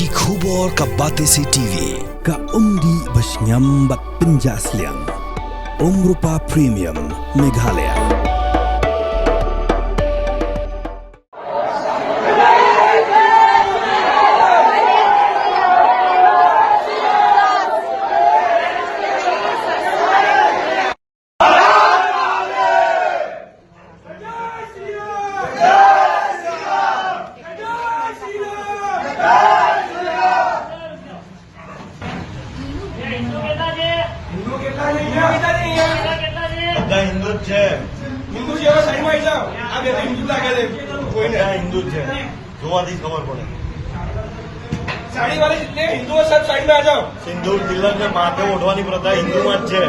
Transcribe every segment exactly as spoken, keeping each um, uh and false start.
Ki khubor ka Batesi T V, ka umdih ba shngiam bad pynjah sliang. Umrupa Premium, Meghalaya. हिंदू कितना नहीं है? हिंदू कितना नहीं है? हिंदू कितना नहीं है? हिंदू छे। हिंदू छे, साइड में आ जाओ। आप ये हिंदू ला के दे। कोई नहीं। हिंदू छे। જોવાથી ખબર પડે. સાડી વાળા जितने हिंदू हैं, सब साइड में आ जाओ. સિંદૂર તિલક ને માથે ઓઢવાની પ્રથા હિન્દુમાં જ છે.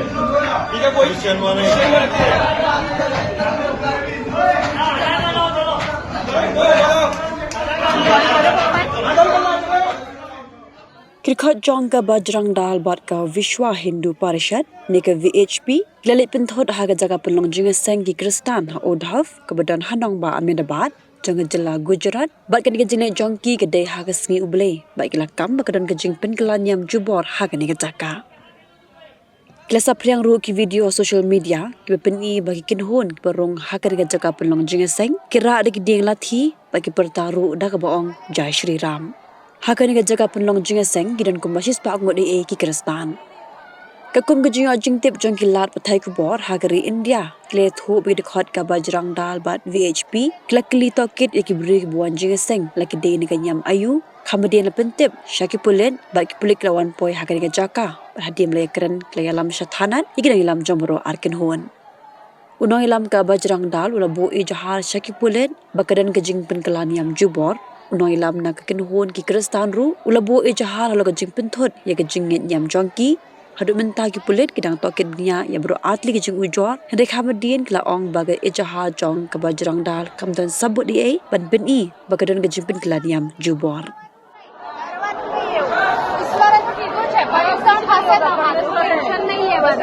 ठीक है, कोई क्रिश्चियन वाले. क्रिश्चियन वाले. Ki dkhot jong ka Bajrang Dal bad ka Vishwa Hindu Parishad ne ka V H P ki la leit pynthut ha ka jaka pynlong jingïaseng ki Khristan ha Uddhav kaba don ha nongbah Ahmedabad jong ka jylla Gujarat, bad kane ka jingleit jong ki ka dei ha ka sngi U Blei bad ki la kam ba ka don ka jingpynkylla niam jubor ha kane ka jaka. Ki la saphriang ruh ki video ha social media kiba pyni ba ki kynhun kiba rung ha kane ka jaka pynlong jingïaseng ki rah da ki dieng lathi bad ki pyrta ruh da kaba ong Jai Shri Ram. Ha kane ka jaka pynlong jingïaseng ki don kumba shispah ngut eiei ki Khristan. Katkum ka jingïoh jingtip jong ki lad pathai khubor ha ka ri India, ki la ïathuh ba ki dkhot ka Bajrang Dal bad V H P ki la kylli tohkit ïa ki briew kiba wan jingïaseng la ki dei na ka niam aïu. Kham hadien la pyntip sha ki pulit bad ki pulit ki la wan poi ha kane ka jaka, bad hadien ba la ïakren ki la ïalam sha thanat ïa ki nongïalam jong baroh ar kynhun. U nongïalam ka Bajrang Dal u la buh ejahar sha ki pulit ba ka don ka jingpynkylla niam jubor. U nongïalam na ka kynhun ki Khristan ruh u la buh ejahar halor ka jingpynthut ïa ka jingngeit niam jong ki. Haduh mynta ki pulit ki dang tohkit bniah ïa baroh ar tylli ki jingujor, hynrei kham hadien ki la ong ba ka ejahar jong ka Bajrang Dal kam don sabut eiei ban pyni ba ka don ka jingpynkylla niam jubor. इस बार तो ठीक हो जाए, पर एकदम फंसे तो हाथ में टेंशन नहीं है बस।